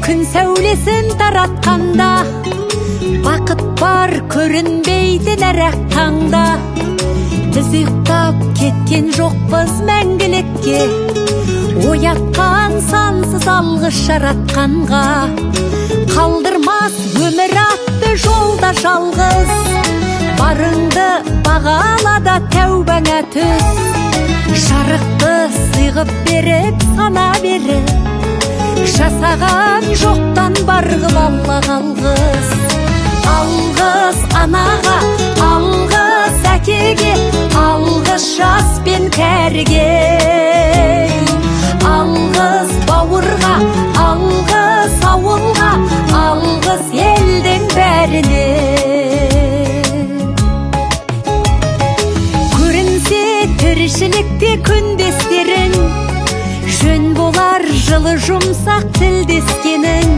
Күн сәулесін таратқанда, бақыт бар көрінбейтін әр-ақ таңда. Біз ұйықтап кеткен жоқпыз мәңгілікке, оятқан сансыз алғыс жаратқанға. Қалдырмас өмір атты жолда жалғыз, барыңды бағала да тәубаңа түс. Жарықты сыйғып беріп, сана беріп, жасаған жоқтан бар қып Аллаға алғыс. Алғыс анаға, алғыс әкеге, алғыс жас пен кәріге. Алғыс бауырға, алғыс ауылға, алғыс елдің бәріне. Көрінсе тіршілікте күндестерің, жөн болар жылы жұмсақ тілдескенің.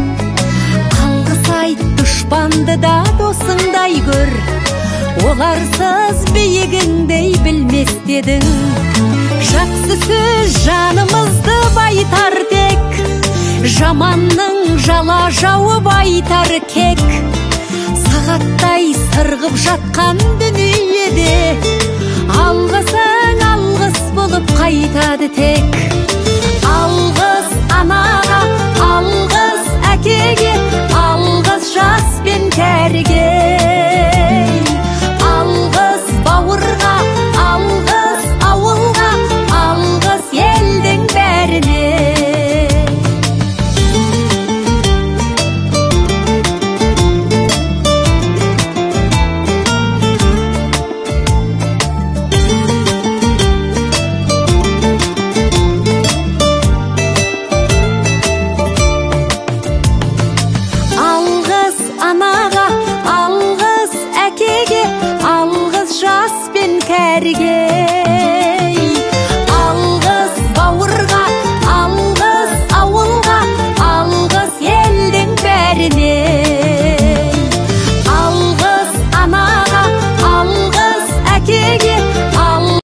Алғыс айт дұшпанды да досыңдай көр, оларсыз биігіңдей білмес дедің. Жақсы сөз жанымызды байытар тек, жаманның жала жауып айтар кек. Сағаттай сырғып жатқан дүниеде, алғысың алғыс болып қайтады тек.